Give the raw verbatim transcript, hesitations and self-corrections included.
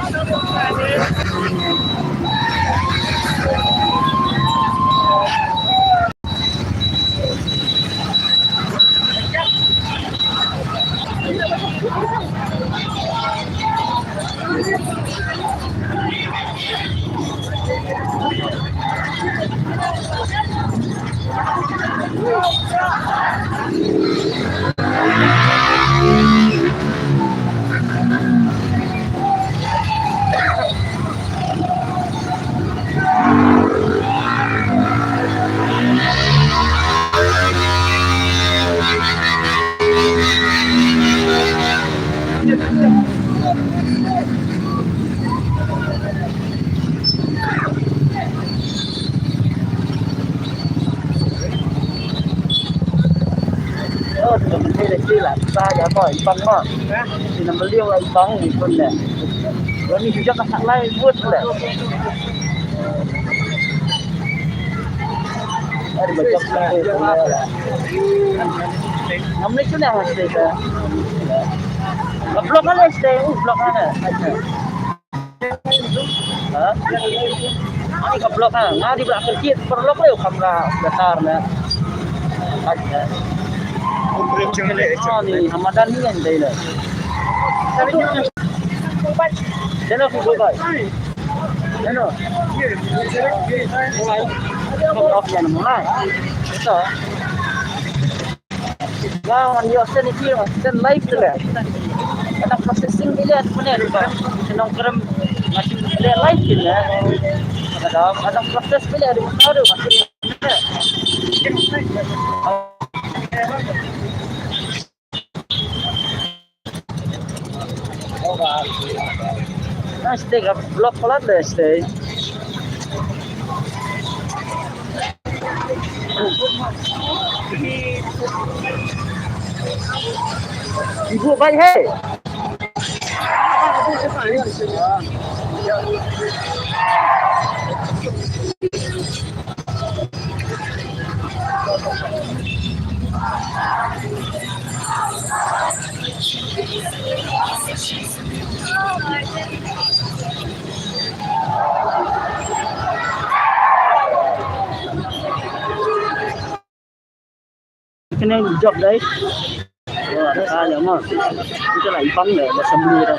Oh, di number tiga lagi lah. Kita ya, boy, ibang mo. Di number lima lah, ibang ni pun deh. Ini juga kasar lah, buat deh. Ada baca lah. Ngam leh tu lah, mesti dah. Blok mana, mesti? Uh, blok mana? Ha? Ani ka block ha. Nga di ba kyrkieh paralok leh u kamra datar na. Ani ha madan ni kan dei na. Dei na ku block ai. Dei na. Block ai na mo na. Ito. Nga wan ïoh send ïa ki, send live te leh. Ka dang processing beit leh, te pyneh ruh ba. Te nongkrem nga shu leh live te leh. Ka dang, ka dang process beit leh, ruh ka ruh. Na stay ka block palat le stay. Ibu bai he. Kane jop dei. Yo, ada aja mo. Ito la ipang le, basta muli da.